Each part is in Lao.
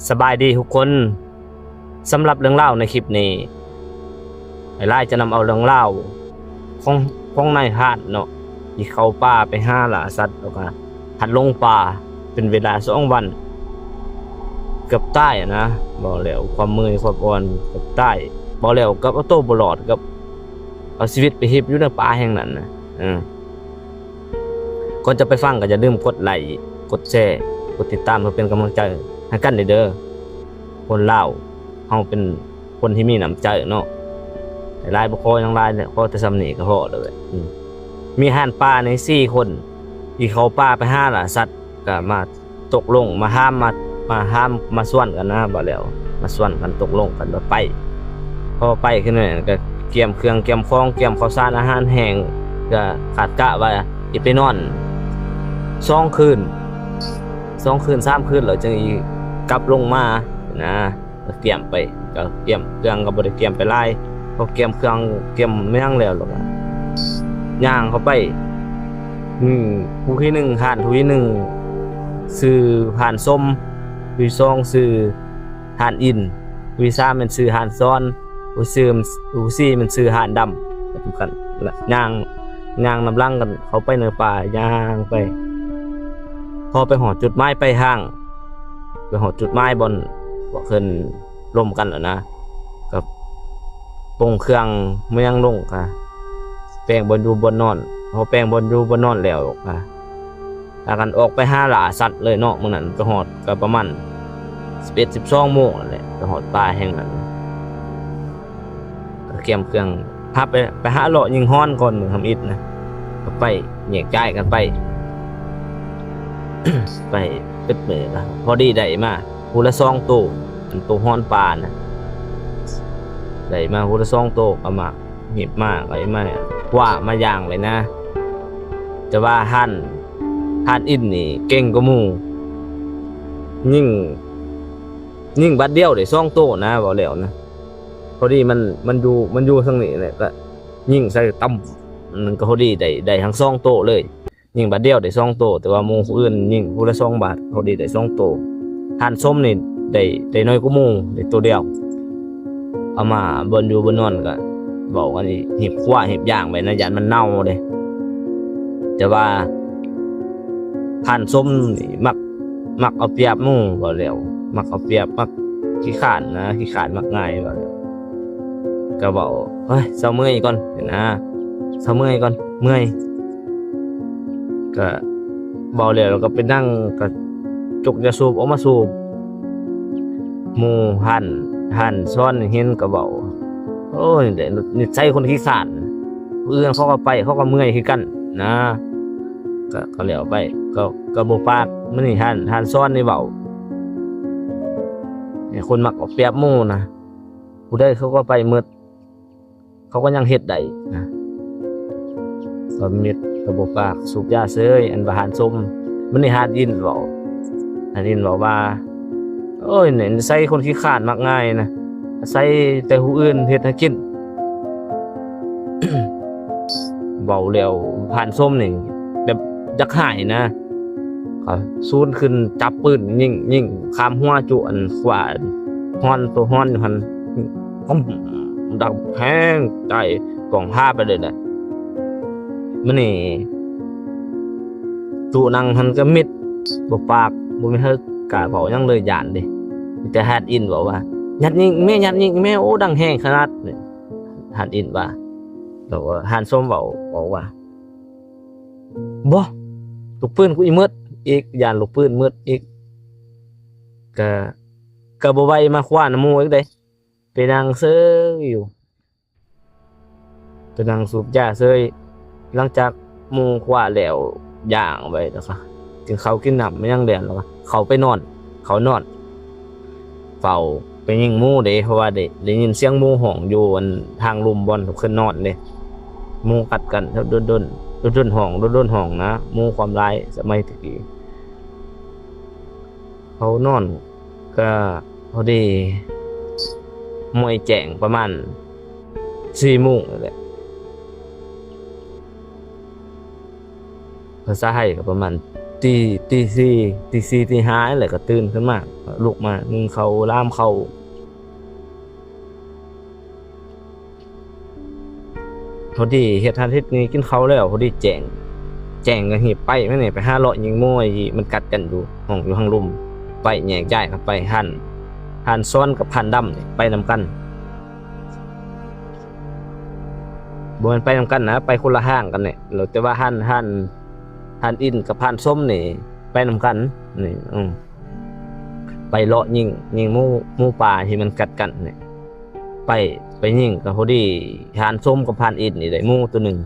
ສະບາຍດີທຸກຄົນ. ສຳລັບເລື່ອງລາວໃນຄລິບນີ້ ອ້າຍຫຼາຍຈະນຳເອົາເລື່ອງລາວຂອງ ຂອງນາຍພານເນາະ ທີ່ເຂົ້າປ່າໄປຫາລ່າສັດ ແລ້ວກະພັດຫຼົງປ່າເປັນເວລາສອງວັນ ເກືອບຕາຍນະ. ເວົ້າແລ້ວຄວາມເມື່ອຍຄວາມອ່ອນ ເກືອບຕາຍ. ເວົ້າແລ້ວເກືອບເອົາໂຕບໍ່ລອດ ເກືອບເອົາຊີວິດໄປຮິບຢູ່ໃນປ່າແຫ່ງນັ້ນນະ. ເອີ ກ່ອນຈະໄປຟັງກໍຢ່າລືມກົດໄລ ກົດແຊ ກົດຕິດຕາມ ເພື່ອເປັນກຳລັງໃຈໃຫ້ກັນເດີ. ຄົນລາວເຮົາເປັນຄົນທີ່ມີນ້ຳໃຈເນາະ. ຫຼາຍບໍ່ຂໍຫຍັງຫຼາຍແຫຼະ ຂໍແຕ່ສ່ຳນີ້ກໍພໍແລ້ວ. ອືມ ມີຫ່ານປ່ານີ້ສີ່ຄົນ ທີ່ເຂົ້າປ່າໄປຫາລ່າສັດ ກໍມາຕົກລົງ ມາຫາມ ມາ ມາຫາມ ມາຊວນກັນນະ. ບາດແລ້ວມາຊວນກັນ ຕົກລົງກັນວ່າໄປ. ພໍໄປຂຶ້ນນັ້ນກໍກຽມເຄື່ອງກຽມຂອງ ກຽມເຂົ້າສານອາຫານແຫ້ງ ກໍຄາດກະວ່າຊິໄປນອນສອງຄືນ ສອງຄືນສາມຄືນ ແລ້ວຈຶ່ງອີກັບລົງມານະ. ກໍກຽມໄປ ກໍກຽມເຄື່ອງ ກໍບໍ່ໄດ້ກຽມໄປຫຼາຍ. ພໍກຽມເຄື່ອງກຽມແມ່ນຫຍັງແລ້ວ ແລ້ວກໍຍ່າງເຂົ້າໄປ. ອືມ ຜູ້ທີໜຶ່ງ ຮ້ານຜູ້ທີໜຶ່ງຊື່ຮ້ານສົມ, ຜູ້ທີສອງຊື່ຮ້ານອິນ, ຜູ້ທີສາມແມ່ນຊື່ຮ້ານສອນ, ຜູ້ທີສີ່ ຜູ້ທີສີ່ແມ່ນຊື່ຮ້ານດຳ. ກັນລະຍ່າງ ຍ່າງນຳຫຼັງກັນເຂົ້າໄປໃນປ່າ ຍ່າງໄປ. ພໍໄປຮອດຈຸດໝາຍປາຍທາງ ໄປຮອດຈຸດໝາຍບ່ອນພວກເພິ່ນລົມກັນແລ້ວນະ ກໍປົງເຄື່ອງມາຍັງລົງກະແປງບ່ອນຢູ່ບ່ອນນອນ. ພໍແປງບ່ອນຢູ່ບ່ອນນອນແລ້ວກະພາກັນອອກໄປຫາລ່າສັດເລີຍເນາະ. ມື້ນັ້ນໄປຮອດກໍປະມານສິບເອັດ ສິບສອງໂມງນັ້ນແຫຼະ ໄປຮອດປ່າແຫ່ງນັ້ນ. ກໍກຽມເຄື່ອງ ພາໄປ ໄປຫາເລາະຍິງຮອນກ່ອນມື້ທຳອິດນະ. ກໍໄປແຍກຍ້າຍກັນໄປ ໄປເບິດມື້ ກໍພໍດີໄດ້ມາຜູ້ລະສອງໂຕ ອັນໂຕຮອນປ່ານະ ໄດ້ມາຜູ້ລະສອງໂຕ. ກໍມາ ຫຍິບມາ ກໍເອົາມາຂວ້າມາຢ່າງໄວ້ນະ. ແຕ່ວ່າຮ້ານ ຮ້ານອິນນີ້ເກັ່ງກວ່າໝູ່ ຍິງ ຍິງບາດດຽວໄດ້ສອງໂຕນະ ເວົ້າແລ້ວນະ. ພໍດີມັນ ມັນຢູ່ ມັນຢູ່ທາງນີ້ແຫຼະ ກໍຍິງໃສ່ຕຳ ມັນກໍພໍດີໄດ້ ໄດ້ທັງສອງໂຕເລີຍ. ຍິງບາດດຽວໄດ້ສອງໂຕ ແຕ່ວ່າໝູ່ຜູ້ອື່ນຍິງຜູ້ລະສອງບາດ ພໍດີໄດ້ສອງໂຕ. ຮ້ານສົມນີ້ໄດ້ ໄດ້ໜ້ອຍກວ່າໝູ່ ໄດ້ໂຕດຽວ. ເອົາມາບ່ອນຢູ່ບ່ອນນອນກໍເວົ້າກັນອີກ ຫຍິບຂວ້າຫຍິບຢ່າງໄວ້ນະ ຢ້ານມັນເນົ່າເດ້. ແຕ່ວ່າທ່ານສົມນີ້ມັກ ມັກເອົາປຽບໝູ່ ເວົ້າແລ້ວ ມັກເອົາປຽບ ມັກຂີ້ຄ້ານນະ ຂີ້ຄ້ານມັກງ່າຍ ເວົ້າແລ້ວ ກໍເວົ້າ ເຮີ້ຍ ເຊົາເມື່ອຍກ່ອນ ເຫັນນະ ເຊົາເມື່ອຍກ່ອນ ເມື່ອຍ. ກໍເວົ້າແລ້ວ ແລ້ວກໍໄປນັ່ງ ກໍຈົກຢາສູບອອກມາສູບ. ໝູ່ຫັ້ນ ຫັ້ນຊອນເຫັນກໍເວົ້າ ໂອ້ຍ ນິໄສຄົນຂີ້ຄ້ານ ຜູ້ອື່ນເຂົາກໍໄປ ເຂົາກໍເມື່ອຍຄືກັນນະ. ກໍ ກໍແລ້ວໄປ ກໍ ກໍບໍ່ປາກ. ມື້ນີ້ທ່ານ ທ່ານສອນນີ້ເວົ້າ ໃຫ້ຄົນມັກເອົາປຽບໝູ່ນະ ຜູ້ໃດເຂົາກໍໄປໝົດ ເຂົາກໍຍັງເຮັດໄດ້ນະ. ກໍມິດກໍບໍ່ປາກ ສູບຢາເສີຍ. ອັນວ່າຮ້ານສົມ ມື້ນີ້ຮ້ານອິນເວົ້າ ຮ້ານອິນເວົ້າວ່າ ໂອ້ຍ ນິໄສຄົນຂີ້ຄ້ານມັກງ່າຍນະ ອາໄສແຕ່ຜູ້ອື່ນເຮັດໃຫ້ກິນ. ເວົ້າແລ້ວທ່ານສົມນີ້ແບບຢາກຮ້າຍນະ ກໍຊູນຂຶ້ນຈັບປືນຍິງ ຍິງຂ້າມຫົວຈຸອັນຂວ້າຮອນ ໂຕຮອນຢູ່ຫັ້ນ ປຶ້ມ ດັງແຮງ ຕາຍກອງພາໄປເລີຍນະ. ມື້ນີ້ ໂຕະນັ່ງຫັ້ນກໍມິດ ບໍ່ປາກ ບໍ່ມີໃຜກ້າເວົ້າຫຍັງເລີຍ ຢ້ານເດ້. ມີແຕ່ຮ້ານອິນເວົ້າວ່າ ຍັດຍິງແມ່ ຍັດຍິງແມ່ ໂອ້ ດັງແຮງຂະໜາດນີ້ ຮ້ານອິນວ່າ. ແລ້ວກໍຮ້ານສົມເວົ້າ ເວົ້າວ່າ ບໍ່ ລູກປືນກູອີໝົດອີກ ຢ້ານລູກປືນໝົດອີກ. ກະ ກະບໍ່ໄຫວມາຄວ້ານຳໝູ່ອີກເດ້ ໄປນັ່ງເຊີຍຢູ່ ໄປນັ່ງສູບຢາເຊີຍ. ຫຼັງຈາກໝູ່ຄວ້າແລ້ວ ຢ່າງໄປແລ້ວກະ ກິນເຂົ້າກິນນ້ຳມາຫຍັງແລ້ວ ແລ້ວກະເຂົ້າໄປນອນ ເຂົ້ານອນ ເຝົ້າໄປຍິງໝູເດ້ ເພາະວ່າໄດ້ ໄດ້ຍິນສຽງໝູຮ້ອງຢູ່ອັນທາງລຸ່ມບ່ອນເພິ່ນນອນເດ້. ໝູກັດກັນດົນໆ ດົນໆຮ້ອງ ດົນໆຮ້ອງນະ ໝູຄວາມຫຼາຍສະໄໝແຕ່ກີ້. ເຮົານອນກະພໍດີ ມວຍແຈ້ງປະມານສີ່ໂມງນີ້ແຫຼະ. ພາສາໄທກໍປະມານ ຕີ ຕີສີ່ ຕີສີ່ ຕີຫ້ານີ້ແຫຼະ ກໍຕື່ນຂຶ້ນມາ ລຸກມາໜຶ້ງເຂົ້າ ລາມເຂົ້າ. ພໍດີເຮັດຫັ້ນເຮັດນີ້ ກິນເຂົ້າແລ້ວ ພໍດີແຈ້ງ ແຈ້ງກໍຮີບໄປ ມານີ້ ໄປຫາເລາະຍິງໝູ່ທີ່ມັນກັດກັນຢູ່ ຫ້ອງຢູ່ທາງລຸ່ມ ໄປແຍກຍ້າຍກັນໄປ ຮ້ານ ຮ້ານຊອນກັບຮ້ານດຳນີ້ໄປນຳກັນ. ບໍ່ແມ່ນໄປນຳກັນນະ ໄປຄົນລະຫ້າງກັນນີ້ ແລ້ວແຕ່ວ່າຮ້ານ ຮ້ານ ຮ້ານອິນກັບຮ້ານຊົມນີ້ໄປນຳກັນນີ້ ອືມ ໄປເລາະຍິງ ຍິງໝູ່ ໝູ່ປ່າທີ່ມັນກັດກັນນີ້ ໄປ ໄປຍິງກໍພໍດີຮ້ານຊົມກັບຮ້ານອິນນີ້ໄດ້ໝູ່ໂຕໜຶ່ງ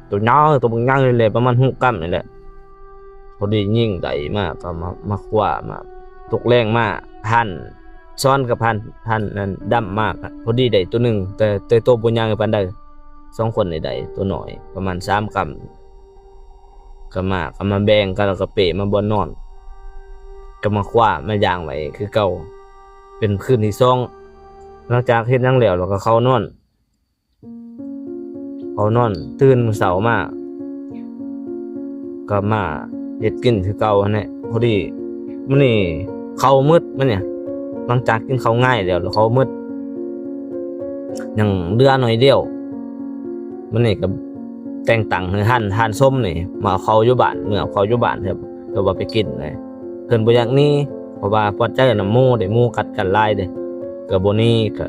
ໂຕໃຫຍ່ ໂຕບັກໃຫຍ່ເລີຍ ປະມານຫົກກຳນີ້ແຫຼະ. ພໍດີຍິງໄດ້ມາກໍມາ ມາຄວ້າມາ ຕົກແລງມາ ຮ້ານຊອນກັບຮ້ານ ຮ້ານນັ້ນດຳມາ ກໍພໍດີໄດ້ໂຕໜຶ່ງ ແຕ່ ແຕ່ໂຕບໍ່ໃຫຍ່ປານໃດ ສອງຄົນນີ້ໄດ້ໂຕນ້ອຍປະມານສາມກຳ ກໍມາ ກໍມາແບ່ງກັນ ແລ້ວກໍເປ້ມາບ່ອນນອນ ກໍມາຄວ້າມາຢ່າງໄວ້ຄືເກົ່າ. ເປັນຄືນທີສອງ ຫຼັງຈາກເຮັດຫຍັງແລ້ວ ແລ້ວກໍເຂົ້ານອນ ເຂົ້ານອນ ຕື່ນມື້ເຊົ້າມາກໍມາເຮັດກິນຄືເກົ່າຫັ້ນແຫຼະ. ພໍດີມື້ນີ້ເຂົ້າໝົດ ມື້ນີ້ ຫຼັງຈາກກິນເຂົ້າງາຍແລ້ວ ເຂົ້າໝົດ ຍັງເຫຼືອໜ້ອຍດຽວ. ມື້ນີ້ກໍແຕ່ງຕັ້ງໃຫ້ຮ້ານ ຮ້ານຊົມນີ້ມາເອົາເຂົ້າຢູ່ບ້ານ ເມືອເອົາເຂົ້າຢູ່ບ້ານ ເພື່ອ ເພື່ອວ່າໄປກິນນະ. ເພິ່ນບໍ່ຢາກໜີ ເພາະວ່າພໍໃຈນຳໝູ່ເດ້ ໝູ່ກັດກັນຫຼາຍເດ້ ກໍບໍ່ໜີ ກໍ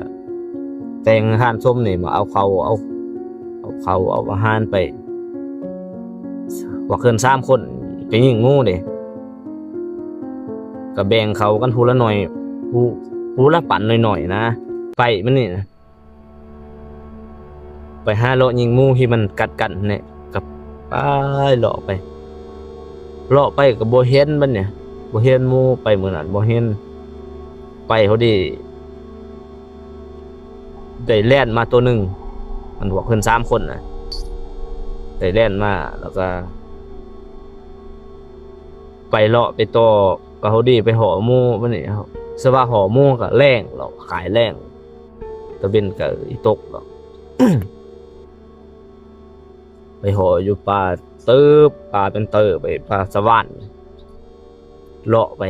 ແຕ່ງຮ້ານຊົມນີ້ມາເອົາເຂົ້າ ເອົາ ເອົາເຂົ້າ ເອົາອາຫານໄປ. ພວກເພິ່ນສາມຄົນໄປຍິງໝູ່ເດ້ ກໍແບ່ງເຂົ້າກັນຜູ້ລະໜ້ອຍ ຜູ້ ຜູ້ລະປັນໜ້ອຍໆນະ ໄປມື້ນີ້ນະ. ໄປຫາເລາະຍິງໝູ່ທີ່ມັນກັດກັນແຫຼະ ກໍໄປເລາະໄປ ເລາະໄປກໍບໍ່ເຫັນບັດນີ້ ບໍ່ເຫັນໝູ່ ໄປມື້ນັ້ນບໍ່ເຫັນ. ໄປພໍດີໄດ້ແລ່ນມາໂຕໜຶ່ງ ມັນພວກເພິ່ນສາມຄົນນະ ໄດ້ແລ່ນມາ ແລ້ວກໍໄປເລາະໄປຕໍ່ ກໍພໍດີໄປພໍ້ໝູ່ ບັດນີ້ສະວ່າພໍ້ໝູ່ກໍແລງ ເລາະຂາຍແລງ ຕາເວັນກໍອີຕົກດອກ ໄປພໍ້ຢູ່ປ່າເຕີບ ປ່າເປັນເຕີບ ໄປປ່າສະຫວ່ານ ເລາະໄປ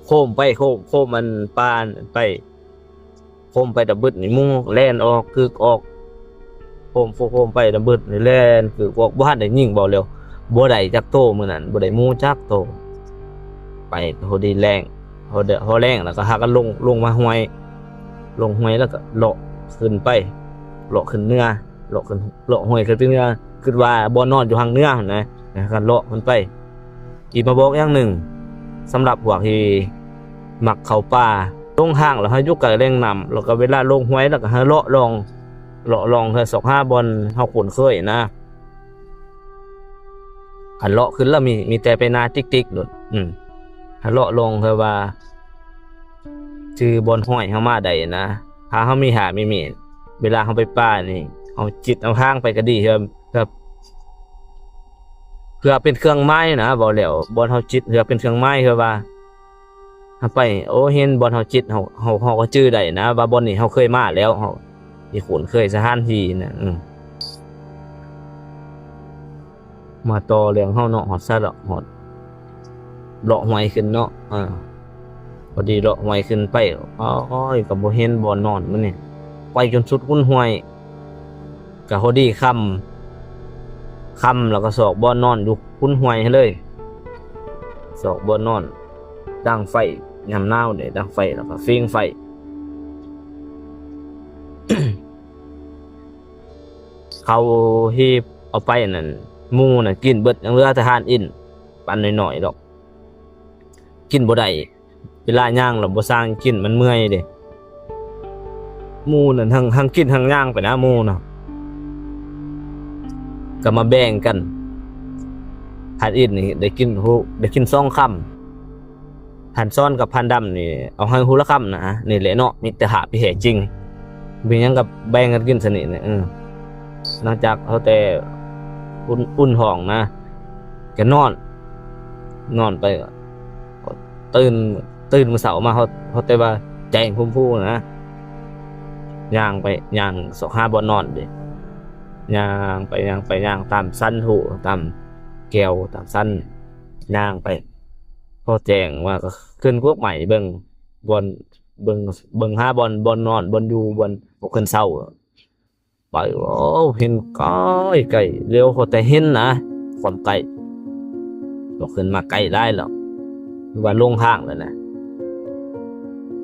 ໂຄ້ງໄປໂຄ້ງ ໂຄ້ງມັນປ່າໄປ ໂຄ້ງໄປຕະບຶດນີ້ ໝູ່ແລ່ນອອກ ກຶກອອກ ໂຄ້ງ ໂຄ້ງໄປຕະບຶດນີ້ ແລ່ນກຶກອອກ ບໍ່ທັນໄດ້ຍິງ ເວົ້າແລ້ວ ບໍ່ໄດ້ຈັກໂຕ ມື້ນັ້ນບໍ່ໄດ້ໝູ່ຈັກໂຕ. ໄປພໍດີແລງ ພໍ ພໍແລງແລ້ວກໍພາກັນລົງ ລົງມາຫ້ວຍ ລົງຫ້ວຍແລ້ວກໍເລາະຂຶ້ນໄປ ເລາະຂຶ້ນເໜືອ ເລາະຂຶ້ນ ເລາະຫ້ວຍຂຶ້ນໄປເໜືອ ຄິດວ່າບ່ອນນອນຢູ່ທາງເໜືອຫັ້ນນະ ແລ້ວກໍເລາະຂຶ້ນໄປ. ອີກມາບອກຢ່າງໜຶ່ງ ສຳລັບພວກທີ່ມັກເຂົ້າປ່າ ລົງຫ້າງແລ້ວໃຫ້ຢູ່ໃກ້ແຫຼ່ງນ້ຳ ແລ້ວກໍເວລາລົງຫ້ວຍແລ້ວກໍໃຫ້ເລາະລ່ອງ ເລາະລ່ອງ ເພື່ອຊອກຫາບ່ອນເຮົາຄຸ້ນເຄີຍນະ. ຄັນເລາະຂຶ້ນແລ້ວມີ ມີແຕ່ໄປນາຕິກໆໂລດ ອືມ ໃຫ້ເລາະລ່ອງ ເພື່ອວ່າຈື່ບ່ອນຫ້ອຍເຮົາມາໄດ້ນະ. ຖ້າເຮົາມີຫາມີມີດ ເວລາເຮົາໄປປ່ານີ້ ເຮົາຈິດເອົາທາງໄປກໍດີ ເພື່ອ ເພື່ອ ເພື່ອເປັນເຄື່ອງໝາຍນະ ເວົ້າແລ້ວ ບ່ອນເຮົາຈິດເພື່ອເປັນເຄື່ອງໝາຍ ເພື່ອວ່າເຮົາໄປ ໂອ້ ເຫັນບ່ອນເຮົາຈິດ ເຮົາ ເຮົາ ເຮົາກໍຈື່ໄດ້ນະ ວ່າບ່ອນນີ້ເຮົາເຄີຍມາແລ້ວ ເຮົາຊິຄຸ້ນເຄີຍສະຖານທີ່ນະ ອືມ. ມາຕໍ່ເລື່ອງເຮົາເນາະ ຮອດໃສລະ ຮອດເລາະຫ້ວຍຂຶ້ນເນາະ ເອີ ພໍດີເລາະຫ້ວຍຂຶ້ນໄປ ໂອ້ຍ ກໍບໍ່ເຫັນບ່ອນນອນມື້ນີ້ ໄປຈົນສຸດກົ້ນຫ້ວຍ ກໍພໍດີຄ່ຳ ຄ່ຳແລ້ວກໍຊອກບ່ອນນອນຢູ່ກົ້ນຫ້ວຍຫັ້ນເລີຍ ຊອກບ່ອນນອນ ດັງໄຟ ຍາມໜາວເດ້ ດັງໄຟ ແລ້ວກໍຟິງໄຟ ເຂົ້າທີ່ເອົາໄປນັ້ນ ໝູ່ນັ້ນກິນເບິດ ຍັງເຫຼືອແຕ່ຮ້ານອິນ ປັນນ້ອຍໆດອກ ກິນບໍ່ໄດ້ ເວລາຍ່າງແລ້ວບໍ່ສ້າງກິນ ມັນເມື່ອຍເດ້. ໝູ່ນັ້ນທັງ ທັງກິນທັງຍ່າງໄປນະ ໝູ່ນະ ກໍມາແບ່ງກັນ ຮ້ານອິນນີ້ໄດ້ກິນ ໄດ້ກິນສອງຄຳ ພັນຊ້ອນກັບພັນດຳນີ້ ເອົາໃຫ້ຜູ້ລະຄຳນະ. ນີ້ແຫຼະເນາະ ມິດຕະພາບທີ່ແທ້ຈິງ ມີຫຍັງກໍແບ່ງກັນກິນຊະນີ້ນະ. ເອີ ຫຼັງຈາກເຮົາແຕ່ອຸ່ນ ອຸ່ນທ້ອງນະ ກໍນອນ ນອນໄປ ຕື່ນ ຕື່ນມື້ເຊົ້າມາ ເຮົາ ເຮົາແຕ່ວ່າແຈ້ງພູມພູນະ ຍ່າງໄປ ຍ່າງຊອກຫາບ່ອນນອນເດ້ ຍ່າງໄປ ຍ່າງໄປ ຍ່າງຕາມສັນພູ ຕາມແກ້ວ ຕາມສັນ ຍ່າງໄປ ພໍແຈ້ງມາກໍຂຶ້ນກວກໃໝ່ເບິ່ງ ບ່ອນ ເບິ່ງ ເບິ່ງຫາບ່ອນ ບ່ອນນອນ ບ່ອນຢູ່ ບ່ອນພວກເພິ່ນເຊົາ. ໄປ ໂອ້ ເຫັນໄກໆ ຫຼຽວພໍແຕ່ເຫັນນະ ຄວາມໄກ ບໍ່ຂຶ້ນມາໄກຫຼາຍແລ້ວ ຫຼືວ່າຫຼົງທາງແລ້ວນະ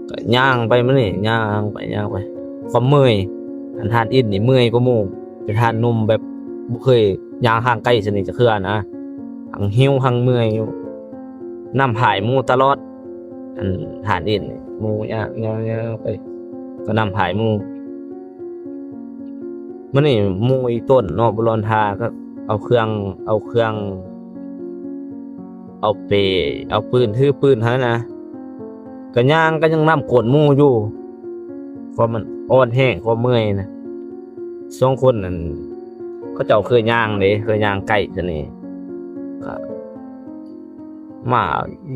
ກໍຍ່າງໄປມື້ນີ້ ຍ່າງໄປ ຍ່າງໄປ ຄວາມເມື່ອຍ ອັນທ່ານອິນນີ້ເມື່ອຍກວ່າໝູ່ ເປັນທ່ານໜຸ່ມແບບບໍ່ເຄີຍຍ່າງທາງໄກສ່ຳນີ້ຈັກເທື່ອນະ ທັງຫິວທັງເມື່ອຍຢູ່ ນຳພາຍໝູ່ຕະຫຼອດ ອັນທ່ານອິນນີ້ ໝູ່ຍ່າງ ຍ່າງ ຍ່າງໄປ ກໍນຳພາຍໝູ່. ມື້ນີ້ໝູ່ອີ່ຕົນເນາະ ບຸລອນທາກໍເອົາເຄື່ອງ ເອົາເຄື່ອງ ເອົາເປ ເອົາປືນ ຖືປືນຫັ້ນນະ ກໍຍ່າງກໍຍັງນຳກວນໝູ່ຢູ່ ເພາະມັນອ່ອນແຮງ ຄວາມເມື່ອຍນະ. ສອງຄົນນັ້ນ ເຂົາເຈົ້າເຄີຍຍ່າງເດ້ ເຄີຍຍ່າງໄກຊະນີ້ ກໍມາ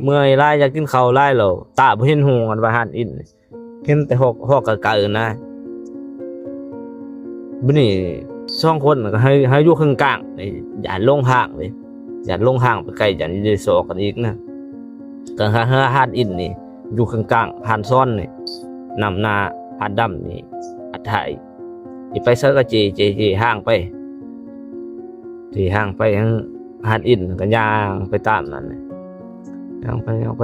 ເມື່ອຍຫຼາຍ ຢາກກິນເຂົ້າຫຼາຍແລ້ວ ຕາບໍ່ເຫັນຫຸ່ງ ອັນວ່າທ່ານອິນ ເຫັນແຕ່ຮອກ ຮອກໄກໆນະ. ບັດນີ້ສອງຄົນກໍໃຫ້ ໃຫ້ຢູ່ເຄິ່ງກາງ ຢ້ານຫຼົງທາງເດ້ ຢ້ານຫຼົງທາງໄປໄກ ຢ້ານໄດ້ຊອກກັນອີກນະ. ກໍຫາ ຫາທ່ານອິນນີ້ຢູ່ເຄິ່ງກາງ ທ່ານຊອນນີ້ນຳໜ້າ ທ່ານດຳນີ້ອັດທ້າຍ ຊິໄປໃສກໍເຈ ເຈ ເຈທາງໄປ ເຈທາງໄປ ທ່ານອິນກໍຍ່າງໄປຕາມນັ້ນ ຍ່າງໄປ ຍ່າງໄປ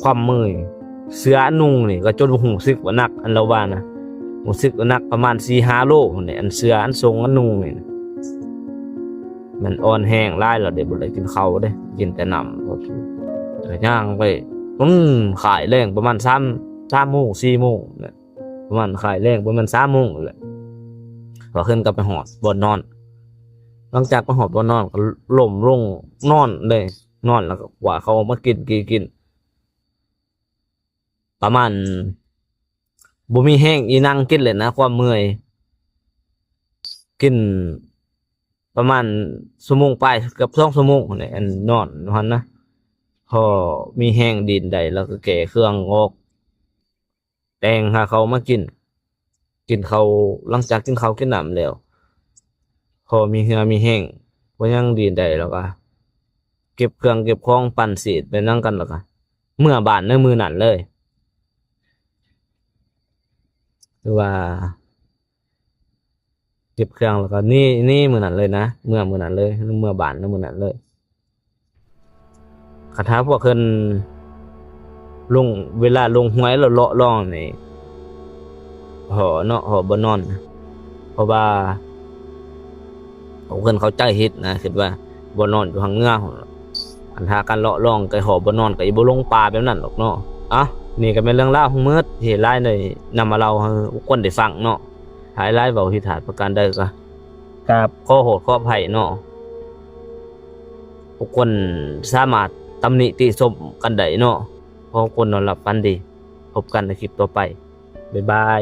ຄວາມເມື່ອຍ ເສື້ອອັນນຸ່ງນີ້ກໍຈົນຮູ້ສຶກວ່າໜັກ ອັນລາວວ່ານະ ຮູ້ສຶກວ່າໜັກປະມານສີ່ຫ້າໂລພຸ້ນແຫຼະ ອັນເສື້ອອັນຊົງອັນນຸ່ງນີ້ນະ ມັນອ່ອນແຮງຫຼາຍແລ້ວເດ້ ບໍ່ໄດ້ກິນເຂົ້າເດ້ ກິນແຕ່ນ້ຳ ກໍຍ່າງໄປ ອືມ ຄ້າຍແລງປະມານສາມ ສາມໂມງ ສີ່ໂມງນະ ປະມານຄ້າຍແລງປະມານສາມໂມງແຫຼະ ກໍຂຶ້ນກັບໄປຮອດບ່ອນນອນ. ຫຼັງຈາກໄປຮອດບ່ອນນອນກໍລົ້ມລົງນອນເລີຍ ນອນແລ້ວກໍກວາເຂົ້າມາກິນ ກິນ ກິນ ປະມານບໍ່ມີແຮງອີ່ນັ່ງກິນເລີຍນະ ຄວາມເມື່ອຍ ກິນປະມານຊົ່ວໂມງປາຍ ເກືອບສອງຊົ່ວໂມງຫັ້ນແຫຼະ ອັນນອນຢູ່ຫັ້ນນະ ພໍມີແຮງດິນໄດ້ ແລ້ວກໍແກ່ເຄື່ອງອອກ ແຕ່ງຫາເຂົ້າມາກິນ ກິນເຂົ້າ ຫຼັງຈາກກິນເຂົ້າກິນນ້ຳແລ້ວ ພໍມີເຫື່ອມີແຮງ ພໍຍັງດີນໄດ້ ແລ້ວກໍເກັບເຄື່ອງເກັບຂອງ ປັ່ນສີດໄປນຳກັນ ແລ້ວກໍເມືອບ້ານໃນມື້ນັ້ນເລີຍ ຄືວ່າ ເກັບເຄື່ອງແລ້ວກໍໜີ ໜີມື້ນັ້ນເລີຍນະ ເມືອມື້ນັ້ນເລີຍ ເມືອບ້ານນຳມື້ນັ້ນເລີຍ. ຄັນຖ້າພວກເພິ່ນລົງ ເວລາລົງຫ້ວຍແລ້ວເລາະລ່ອງນີ້ ຫໍເນາະ ຫໍບໍ່ນອນ ເພາະວ່າພວກເພິ່ນເຂົ້າໃຈຜິດນະ ຄິດວ່າບໍ່ນອນຢູ່ທາງເໜືອພຸ້ນ ອັນຖ້າກັນເລາະລ່ອງໄກຫໍບໍ່ນອນ ກໍຊິບໍ່ລົງປ່າແບບນັ້ນດອກເນາະ. ອະ ນີ້ກໍແມ່ນເລື່ອງລາວທັງໝົດທີ່ຫຼາຍໄດ້ນຳມາເລົ່າໃຫ້ທຸກຄົນໄດ້ຟັງເນາະ. ຫຼາຍໆເວົ້າຜິດພາດປະການໃດກໍກາບຂໍໂທດຂໍອະໄພເນາະ. ທຸກຄົນສາມາດຕຳໜິຕິຊົມກັນໄດ້ເນາະ. ຂໍທຸກຄົນນອນຫຼັບຝັນດີ. ພົບກັນໃນຄລິບຕໍ່ໄປ. ບາຍບາຍ.